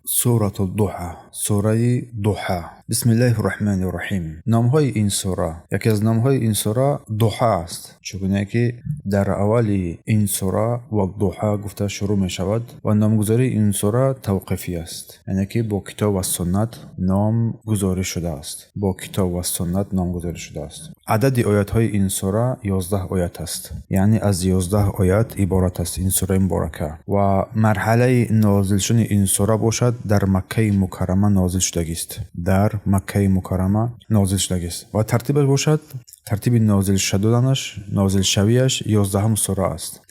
Сурату Дуҳа, сураи Дуҳа. Бисмиллаҳи рраҳмани рраҳим. Номҳои ин сура, яке аз номҳои ин сура Дуҳа аст, чугуне ки дар аввали ин сура ваддуҳа гуфта шурӯъ мешавад ва номгузории ин сура тавқифӣ аст, яъне ки бо китоб ва суннат ном гузорӣ шудааст, бо китоб ва суннат номгузорӣ шудааст. Адади оятҳои ин сура 11 оят аст, яъне аз 11 оят иборат аст ин сураи муборака. Ва марҳалаи нозил шудани ин сура бошад, дар Маккаи Мукаррама нозил шудагист, дар Маккаи Мукаррама нозил шудагист. Ва тартибаш бошад, тартиби нозил шуданаш, нозилшавиаш 11-ум сура аст,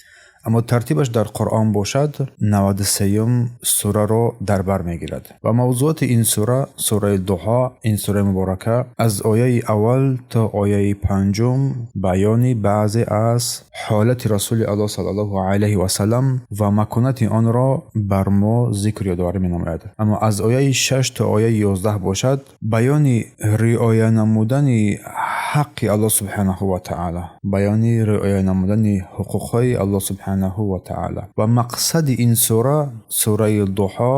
аммо тартибаш дар Қуръон бошад, 93-юм сураро дар бар мегирад. Ва мавзуоти ин сура, сураи Дуҳо, ин сураи муборака, аз ояи аввал то ояи панҷум баёни баъзе аз ҳолати Расули Аллоҳ саллаллоҳу алайҳи васаллам ва маконати онро бар мо зикр ёдоварӣ менамояд. Аммо аз ояи 6 то ояи 11 бошад, баёни риоя намудани ҳаққи Аллоҳ субҳанаҳу ва таъала, баёни риоя намудани ҳуқуқҳои Аллоҳ субҳанаҳу ва таъала. Ва мақсади ин сура, сураи Дуҳо,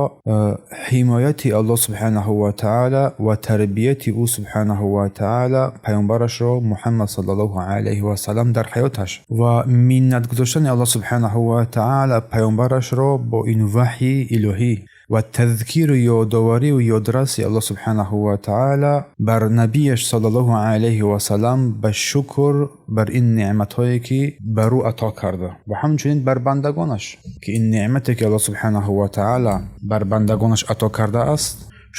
ҳимояти Аллоҳ субҳанаҳу ва таъала ва тарбияти ӯ субҳанаҳу ва таъала паёмбарашро Муҳаммад саллаллоҳу алайҳи васаллам дар ҳаёташ ва миннат гузоштани Аллоҳ субҳанаҳу ва таъала паёмбарашро бо ин ваҳйи илоҳӣ ва тазкиру ёдоварию ёдраси Аллоҳ субҳанаҳу ва таъала бар набияш саллаллоҳу алайҳи васаллам ба шукр бар ин неъматҳое, ки бар ӯ ато карда, ва ҳамчунин бар бандагонаш, ки ин неъмате, ки Аллоҳ субҳанаҳу ва таъала бар бандагонаш ато кардааст,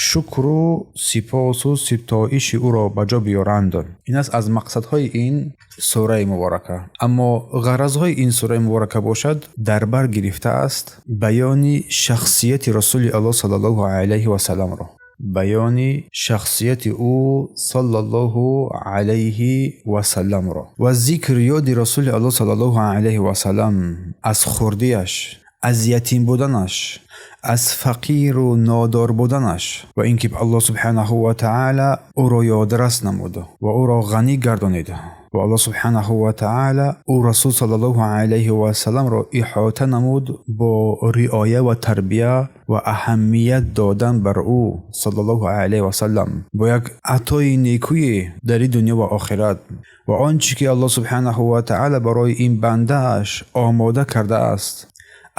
шукру сипосу ситоиши ӯро ба ҷо биёранд. Ин аст аз мақсадҳои ин сураи муборака. Аммо ғаразҳои ин сураи муборака бошад, дар бар гирифтааст баёни шахсияти Расули Аллоҳ саллаллоҳу алайҳи васалламро, баёни шахсияти ӯ саллаллоҳу алайҳи васалламро ва зикр ёди Расули Аллоҳ саллаллоҳу алайҳи васаллам аз хурдиаш, аз ятим буданаш, аз фақиру нодор буданаш ва ин ки Аллоҳ субҳанаҳу ва таъала ӯро ёдрас намуд ва ӯро ғанӣ гардонид ва Аллоҳ субҳанаҳу ва таъала ӯ Расул саллаллоҳу алайҳи васалламро иҳота намуд бо риоя ва тарбия ва аҳамият додан бар ӯ саллаллоҳу алайҳи васаллам бо як атои некӯе дар ин дунё ва охират ва он чӣ ки Аллоҳ субҳанаҳу ва таъала барои ин бандааш омода кардааст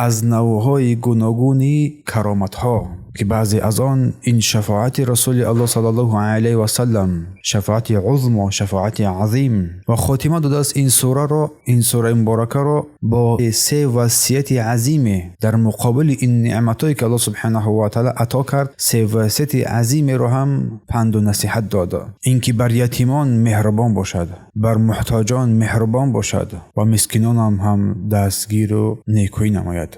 аз навъҳои гуногуни кароматҳо, ки баъзе аз он ин шафоати Расули Аллоҳ саллаллоҳу алайҳи васаллам, шафоати узмо, шафоати азим. Ва хотима додааст ин сураро, ин сураи муборакаро бо се васияти азиме дар муқобили ин неъматҳое, ки Аллоҳ субҳанаҳу ва таъала ато кард. Се васияти азимеро ҳам панду насиҳат дод: ин ки бар ятимон меҳрубон бошад, бар муҳтоҷон меҳрубон бошад ва мискинонам ҳам дастгиру некӯӣ намояд.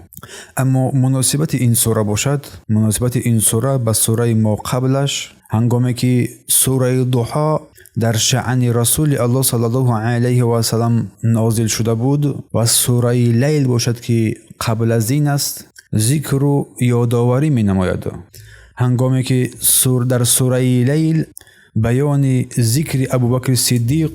Аммо муносибати ин сура бошад, муносибати ин сура ба сураи моқаблаш, ҳангоме ки сураи Дуҳо дар шаъни Расули Аллоҳ саллаллоҳу алайҳи васаллам нозил шуда буд ва сураи Лайл бошад, ки қабл аз ин аст, зикру ёдоварӣ менамояд. Ҳангоме ки дар сураи Лайл баёни зикри Абубакри Сиддиқ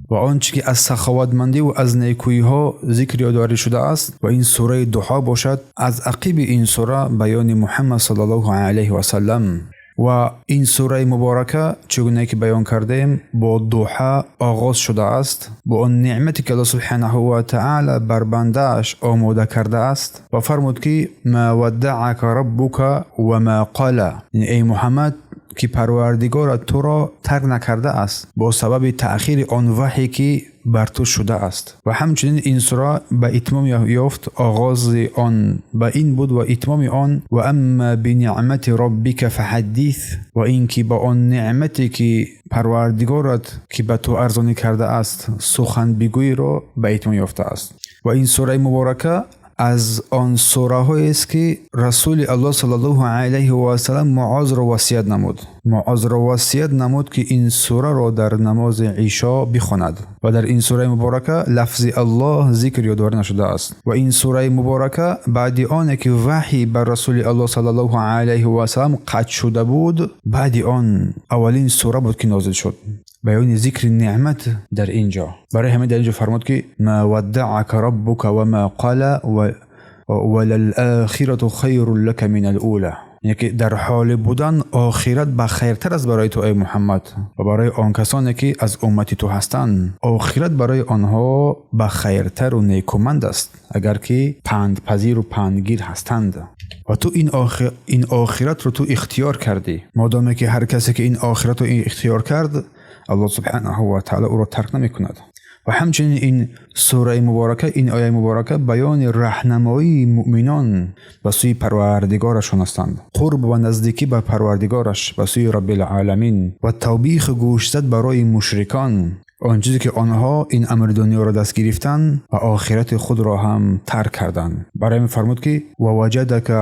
ва он чӣ ки аз саховатмандиву аз некӯиҳо зикр ёдоварӣ шудааст, ва ин сураи Дуҳо бошад, аз ақиби ин сура баёни Муҳаммад саллаллоҳу алайҳи васаллам. Ва ин сураи муборака, чӣ гуна ки баён кардем, бо дуҳа оғоз шудааст, бо он неъмате, ки Аллоҳ субҳанаҳу ва таъала бар бандааш омода кардааст ва фармуд, ки ма ваддаъака раббука ва ма қала, эй Муҳаммад, ки Парвардигорат туро тарк накардааст бо сабаби таъхири он ваҳйе, ки бар ту шудааст. Ва ҳамчунин ин сура ба итмом ёфт, оғози он ба ин буд ва итмоми он ва амма бинеъмати роббика фаҳаддис, ва ин ки ба он неъмате, ки Парвардигорат ки ба ту арзонӣ кардааст, сухан бигӯиро ба итмом ёфтааст. Ва ин сураи муборака аз он сураҳоест, ки Расули Аллоҳ саллаллоҳу алайҳи васаллам Муозро васият намуд, Муозро васият намуд, ки ин сураро дар намози ишо бихонад. Ва дар ин сураи муборака лафзи Аллоҳ зикр ёдоварӣ нашудааст. Ва ин сураи муборака баъди оне ки ваҳй бар Расули Аллоҳ саллаллоҳу алайҳи васаллам қатъ шуда буд, баъди он аввалин сура буд, ки нозил шуд. Баёни зикри неъмат дар ин ҷо, барои ҳамин дар ин ҷо фармуд, ки ма ваддаъака раббука ва ма қала ва лалахирату хайрун лака мин алула. Яъне ки дар ҳоли будан охират ба хайртар аст барои ту, эй Муҳаммад, ва барои он касоне ки аз уммати ту ҳастанд. Охират барои онҳо ба хайртару некуманд аст, агар ки пандпазиру пандгир ҳастанд. Ва ту ин охиратро ту ихтиёр кардӣ. Модоме ки ҳар касе ки ин охиратро ихтиёр кард, Аллоҳ субҳанаҳу ва таъоло ӯро тарк намекунад. Ва ҳамчунин ин сураи муборака, ин ояи муборака баёни раҳнамоии муъминон ба сӯи Парвардигорашон ҳастанд, қурб ва наздикӣ ба Парвардигораш, ба сӯи Раббилъоламин, ва тавбиху гӯшзад барои мушрикон, он чизе ки онҳо ин амри дунёро даст гирифтанд ва охирати худро ҳам тарк карданд. Барои ҳамин фармуд ки ва ваҷадака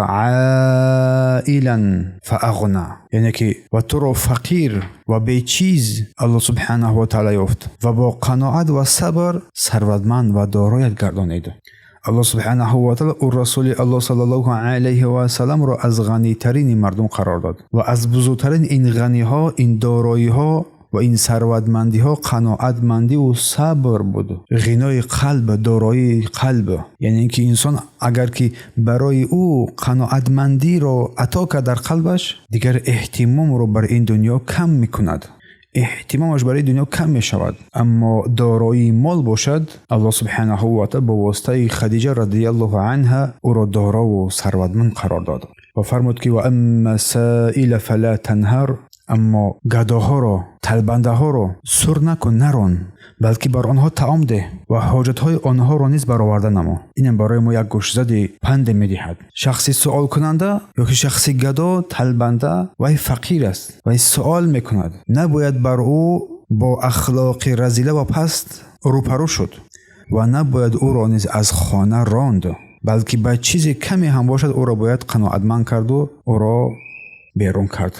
аилан фаағна, яъне ки ва туро фақир ва бечиз Аллоҳ субҳанаҳу ва таъоло ёфт ва бо қаноат ва сабр сарватманд ва дороят гардонид. Аллоҳ субҳанаҳу ва таъоло ӯ Расули Аллоҳ саллаллоҳу алайҳи васалламро аз ғанитарини мардум қарор дод ва аз бузургтарин ин ғаниҳо, ин дороиҳо ва ин сарватмандиҳо қаноатмандиву сабр буд. Ғинои қалб, дороии қалб, яъне ин ки инсон агар ки барои ӯ қаноатмандиро ато кард дар қалбаш, дигар эҳтимомро бар ин дунё кам мекунад, эҳтимомаш барои дунё кам мешавад. Аммо дороии мол бошад, Аллоҳ субҳанаҳу ва таъоло бо воситаи Хадиҷа радиаллоҳу анҳа ӯро дорову сарватманд қарор дод ва фармуд ки ва амма саила фала танҳар, аммо гадоҳоро, талбандаҳоро сур накун, нарон, балки бар онҳо таом деҳ ва ҳоҷатҳои онҳоро низ бароварда намо. Инам барои мо як гӯшзади панде медиҳад. Шахси суолкунанда ё ки шахси гадо, талбанда, вай фақир аст, вай суол мекунад. Набояд бар ӯ бо ахлоқи разила ва паст рӯпарӯ шуд ва набояд ӯро низ аз хона ронд, балки ба чизе каме ҳам бошад ӯро бояд қаноатманд карду ӯро берун кард.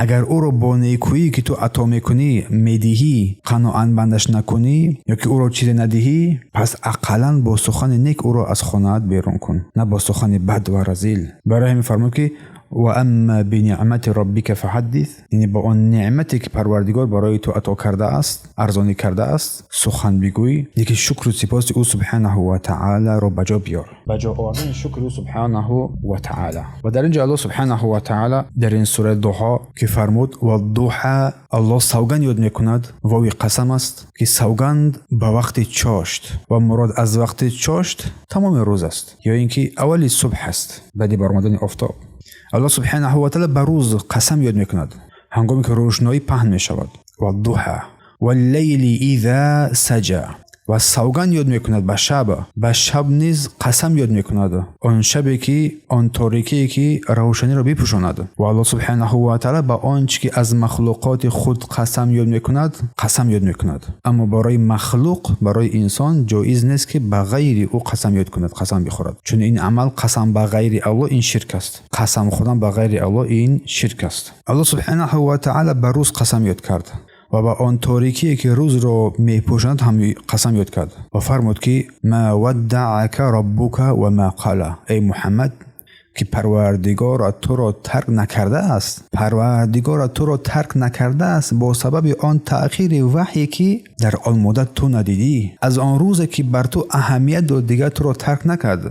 Агар ӯро бо некӯӣ ки ту ато мекунӣ, медиҳӣ, қаноатмандаш накунӣ ё ки ӯро чизе надиҳӣ, пас ақаллан бо сухани нек ӯро аз хонаат берун кун, на бо сухани бад ва разил. Барои ҳамин фармуд ки ва амма бинеъмати роббика фаҳаддис, яъне бо он неъмате ки Парвардигор барои ту ато кардааст, арзонӣ кардааст, сухан бигӯй, лекин шукру сипоси ӯ субҳанаҳу ва таъолоро ба ҷо биёр, ба ҷо овардани шукри ӯ субҳанаҳу ва таъоло. Ва дар ин ҷо Аллоҳ субҳанаҳу ва таъоло дар ин сураи Дуҳо ки фармуд ваддуҳа, Аллоҳ савганд ёд мекунад, вови қасам аст, ки савганд ба вақти чошт, ва мурод аз вақти чошт тамоми рӯз аст ё ин ки аввали субҳ аст, баъди баромадани офтоб. Аллоҳ субҳанаҳу ва таъоло ба рӯз қасам ёд мекунад, ҳангоме ки рӯшноӣ паҳн мешавад. Ваддуҳа валлайли иза саҷа, ва савганд ёд мекунад ба шаб, ба шаб низ қасам ёд мекунад, он шабе ки он торикие ки равшаниро бипӯшонад. Ва Аллоҳ субҳанаҳу ва таъоло ба он чи ки аз махлуқоти худ қасам ёд мекунад, қасам ёд мекунад. Аммо барои махлуқ, барои инсон ҷоиз нест ки ба ғайри ӯ қасам ёд кунад, қасам бихӯрад, чун ин амал, қасам ба ғайри Аллоҳ, ин ширк аст. Қасам хӯрдан ба ғайри Аллоҳ ин ширк аст. Аллоҳ субҳанаҳу ва таъоло ба рӯз қасам ёд кард ва ба он торикие ки рӯзро мепӯшонад ҳам қасам ёд кард ва фармуд ки ма ваддаъака роббука ва ма қала, эй Муҳаммад, ки Парвардигорат туро тарк накардааст, Парвардигорат туро тарк накардааст бо сабаби он таъхири ваҳйе ки дар он муддат ту надидӣ. Аз он рӯзе ки бар ту аҳамият дод, дигар туро тарк накард,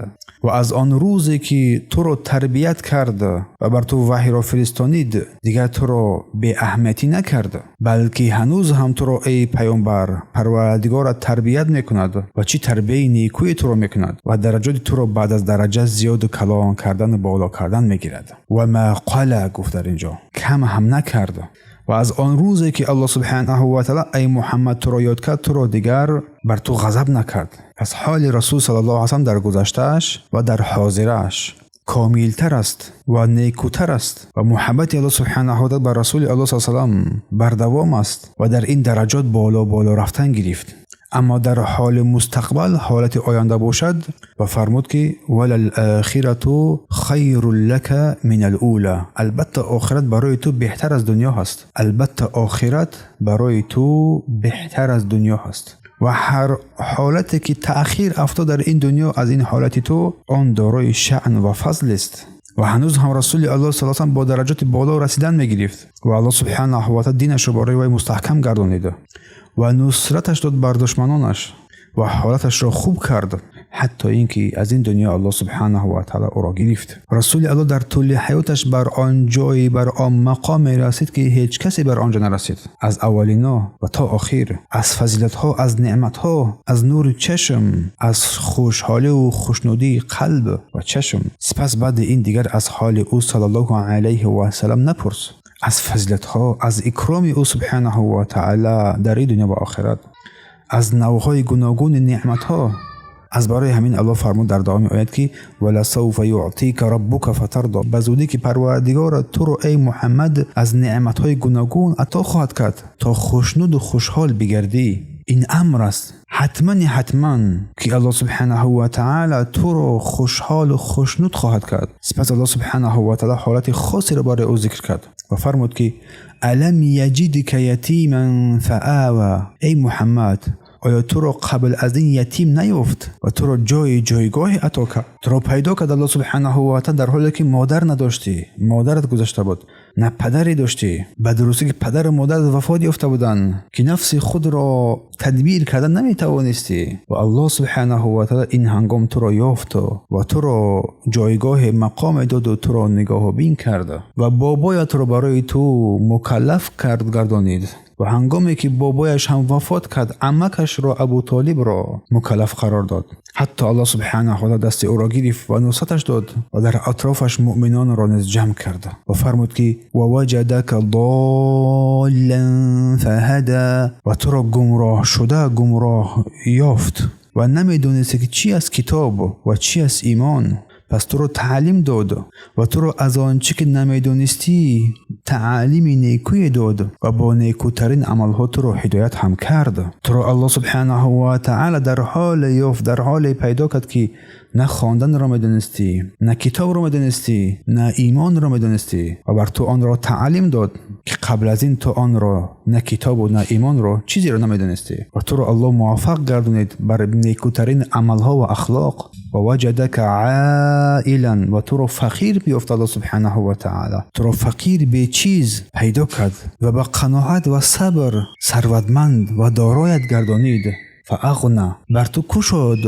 ва аз он рӯзе ки туро тарбият кард ва бар ту ваҳйро фиристонид, дигар туро беаҳамиятӣ накард, балки ҳанӯз ҳам туро, эй паёмбар, Парвардигорат тарбият мекунад ва чӣ тарбияи некӯе туро мекунад ва дараҷоти туро баъд аз дараҷа зиёду калон кардану боло кардан мегирад. Ва ма қала гуфт, дар ин ҷо кам ҳам накард. Ва аз он рӯзе ки Аллоҳ субҳанаҳу ва таъоло, эй Муҳаммад, туро ёд кард, туро дигар бар ту ғазаб накард. Пас ҳоли Расул саллаллоҳу алайҳи васаллам дар гузаштааш ва дар ҳозирааш комилтар аст ва некӯтар аст ва муҳаббати Аллоҳ субҳанаҳу ва таъоло бар Расули Аллоҳ саллаллоҳу алайҳи васаллам бардавом аст ва дар ин дараҷот боло боло рафтан гирифт. Аммо дар ҳоли мустақбал, ҳолати оянда бошад, ва фармуд ки валалохирату хайрун лака минал ула, албатта охират барои ту беҳтар аз дунё ҳаст, албатта охират барои ту беҳтар аз дунё ҳаст. Ва ҳар ҳолате ки таъхир афтод дар ин дунё аз ин ҳолати ту, он дорои шаън ва фазл аст. Ва ҳанӯз ҳам Расули Аллоҳ саллаллоҳу алайҳи васаллам бо дараҷоти боло расидан мегирифт ва Аллоҳ субҳанаҳу ва таъоло динашро барои вай мустаҳкам гардонид ва нусраташ дод бар душманонаш ва ҳолаташро хуб кард. ҳатто ин ки аз ин дунё Аллоҳ субҳанаҳу ва таъоло ӯро гирифт. Расули Аллоҳ дар тӯли ҳаёташ бар он ҷой, бар он мақоме расид, ки ҳеҷ касе бар он ҷо нарасид. Аз аввалино ва то охир, аз фазилатҳо, аз неъматҳо, аз нури чашм, аз хушҳолӣ ва хушнудии қалб ва чашм. Сипас баъди ин дигар аз ҳоли ӯ саллаллоҳу алайҳи васаллам напурс. Аз фазилатҳо, аз икроми ӯ субҳанаҳу ва таъоло дар ин дунё ва охират, аз навъҳои гуногуни неъматҳо. Аз барои ҳамин Аллоҳ фармуд дар давоми оят, ки валасауфа юътика раббука фатардо, ба зудӣ ки Парвардигорат туро, эй Муҳаммад, аз неъматҳои гуногун ато хоҳад кард, то хушнуду хушҳол бигардӣ. Ин амр аст, ҳатмани ҳатман, ки Аллоҳ субҳанаҳу ва таъоло туро хушҳолу хушнуд хоҳад кард. Сипас Аллоҳ субҳанаҳу ва таъоло ҳолати хосеро барои ӯ зикр кард ва фармуд, ки алам яҷидка ятиман фаава, эй Муҳаммад, оё туро қабл аз ин ятим наёфт ва туро ҷои ҷойгоҳе ато кард? Туро пайдо кард Аллоҳ субҳанаҳу ва таъоло дар ҳоле ки модар надоштӣ, модарат гузашта буд, на падаре доштӣ. Ба дурустӣ ки падару модарат вафот ёфта буданд, ки нафси худро тадбир карда наметавонистӣ, ва Аллоҳ субҳанаҳу ва таъоло ин ҳангом туро ёфт ва туро ҷойгоҳе, мақоме доду туро нигоҳубин кард ва бобоятро барои ту мукаллаф кард, гардонид. Ва ҳангоме ки бобояш ҳам вафот кард, амакашро, Абутолибро мукаллаф қарор дод. Ҳатто Аллоҳ субҳанаҳу ва таъоло дасти ӯро гирифт ва нусраташ дод ва дар атрофаш муъминонро низ ҷамъ кард ва фармуд, ки ва ваҷадака доллан фаҳада, ва туро гумроҳ шуда гумроҳ ёфт ва намедонисте, ки чӣ аст китоб ва чӣ аст имон. Пас туро таълим дод ва туро аз он чӣ ки намедонистӣ таълими некӯе дод ва бо некӯтарин амалҳо туро ҳидоят ҳам кард. Туро Аллоҳ субҳанаҳу ва таъоло дар ҳоле ёфт, дар ҳоле пайдо кард, ки на хонданро медонистӣ, на китобро медонистӣ, на имонро медонистӣ, ва бар ту онро таълим дод, ки қабл аз ин ту онро, на китобу на имонро, чизеро намедонистӣ. Ва туро Аллоҳ муваффақ гардонид бар некӯтарин амалҳо ва ахлоқ. Ва ваҷадака оилан, ва туро фақир биёфт Аллоҳ субҳанаҳу ва таъоло, туро фақир, бечиз пайдо кард ва ба қаноат ва сабр сарватманд ва дороят гардонид. Фаағна, бар ту кушод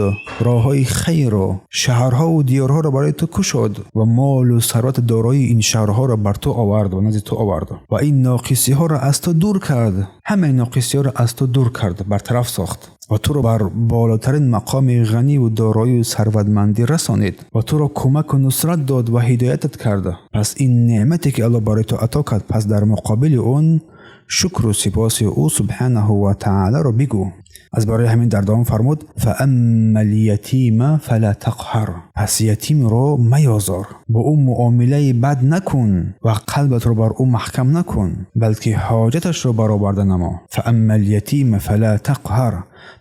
роҳҳои хайру шаҳрҳову диёрҳоро барои ту кушод ва молу сарвату дороии ин шаҳрҳоро бар ту овард ва назди ту овард ва ин ноқисиҳоро аз ту дур кард, ҳамаи ноқисиҳоро аз ту дур кард, бартараф сохт ва туро бар болотарин мақоми ғаниву дороию сарватмандӣ расонид ва туро кӯмаку нусрат дод ва ҳидоятат кард. Пас ин неъмате ки Аллоҳ барои ту ато кард, пас дар муқобили он шукру сипоси ӯ субҳанаҳу ва таъолоро бигӯ. Аз барои ҳамин дар давом фармуд: фаамма лятима фала тақҳар, пас ятимро маёзор, бо ӯ муомилаи бад накун ва қалбатро бар ӯ маҳкам накун, балки ҳоҷаташро бароварда намо. Фаамма лятима фала тақҳар,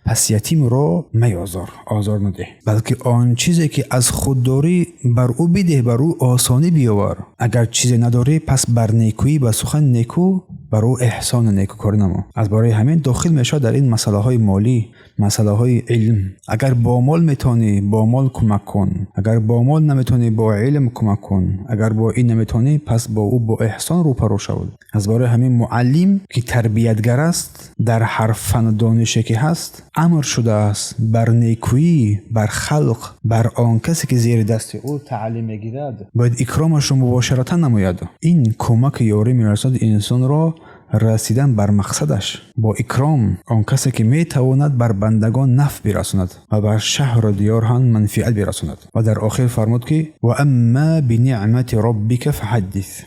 пас ятимро маёзор, озор надеҳ, балки он чизе ки аз худ дорӣ бар ӯ бидеҳ, бар ӯ осонӣ биёвар. Агар чизе надорӣ, пас бар некӯӣ, ба сухани некӯ бар ӯ эҳсону некӯкорӣ намо. Аз барои ҳамин дохил мешавад дар ин масъалаҳои молӣ, масъалаҳои илм. Агар бо мол метавонӣ, бо мол кӯмак кун, агар бо мол наметавонӣ, бо илм кӯмак кун, агар бо ин наметавонӣ, пас бо ӯ бо эҳсон рӯпарӯ шав. Аз барои ҳамин муаллим, ки тарбиятгар аст, дар ҳар фану донише ки ҳаст, амр шудааст бар некӯӣ бар халқ, бар он касе ки зери дасти ӯ таълим мегирад, бояд икромашро мубошаратан намояд. Ин кӯмаку ёрӣ мерасонад инсонро расидан бар мақсадаш. Бо икром он касе ки метавонад бар бандагон нафъ бирасонад ва бар шаҳру диёр ҳам манфиат бирасонад. Ва дар охир фармуд, ки ва амма бинеъмати роббика фаҳаддис,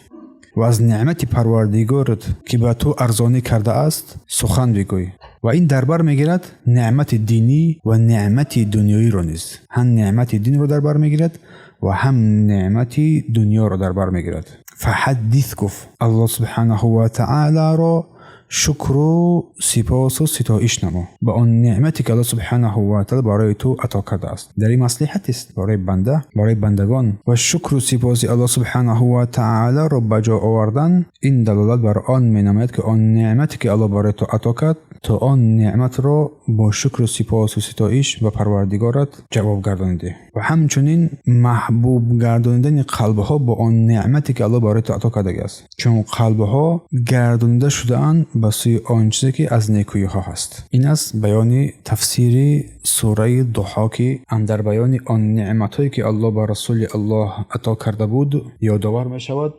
ва аз неъмати Парвардигорат, ки ба ту арзонӣ кардааст, сухан бигӯй. Ва ин дар бар мегирад неъмати динӣ ва неъмати дунёиро низ. Ҳам неъмати динро дар бар мегирад ва ҳам неъмати дунёро дар бар мегирад. Фаҳаддис гуфт, Аллоҳ субҳанаҳу ва таъолоро шукру сипосу ситоиш намо ба он неъмате ки Аллоҳ субҳанаҳу ва таъола барои ту ато кардааст. Дар ин маслиҳат аст барои банда, барои бандагон. Ва шукру сипоси Аллоҳ субҳанаҳу ва таъолоро ба ҷо овардан, ин далолат бар он менамояд, ки он неъмате ки Аллоҳ барои ту ато кард, то он неъматро бо шукру сипосу ситоиш ба Парвардигорат ҷавоб гардонидӣ. Ва ҳамчунин маҳбуб гардонидани қалбҳо бо он неъмате ки Аллоҳ барои ту ато кардагиаст, чун қалбҳо гардонида шудаанд. ба сӯи он чизе ки аз некӯиҳо ҳаст. Ин аст баёни тафсири сураи Дуҳо, ки андар баёни он неъматҳое ки Аллоҳ ба Расули Аллоҳ ато карда буд, ёдовар мешавад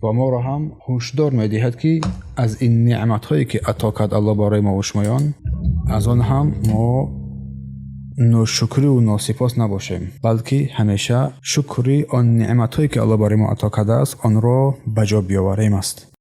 ва моро ҳам ҳушдор медиҳад, ки аз ин неъматҳое ки ато кард Аллоҳ барои мо шумоён, аз он ҳам мо ношукрӣ носипос набошем, балки ҳамеша шукри он неъматҳое ки Аллоҳ барои мо ато кардааст, онро ба ҷо биёварем аст.